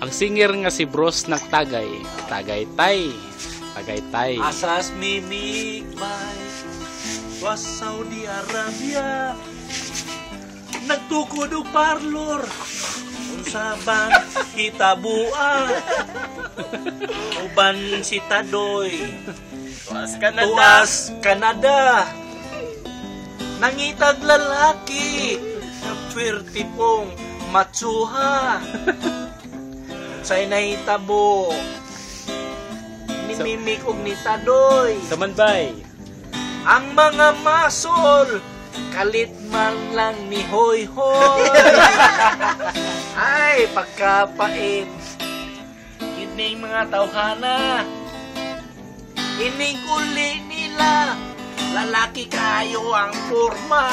Ang singer nga si Bros nagtagay. Tagaytay. Tagaytay. Asas mimik bay was Saudi Arabia, nagtukod og parlor, unsa bang hitabua uban si Tadoy? Tuas Canada. Tuas Canada, nangitag lalaki na pwerte pong matsuha. Say nahitabo ni Mimik og ni Tadoy? Samanbay. Ang mga masol, kalit man lang ni Hoy Hoy. Ay, pagkapait. Ining mga tawhana. Ining uli nila, lalaki kayo ang forma.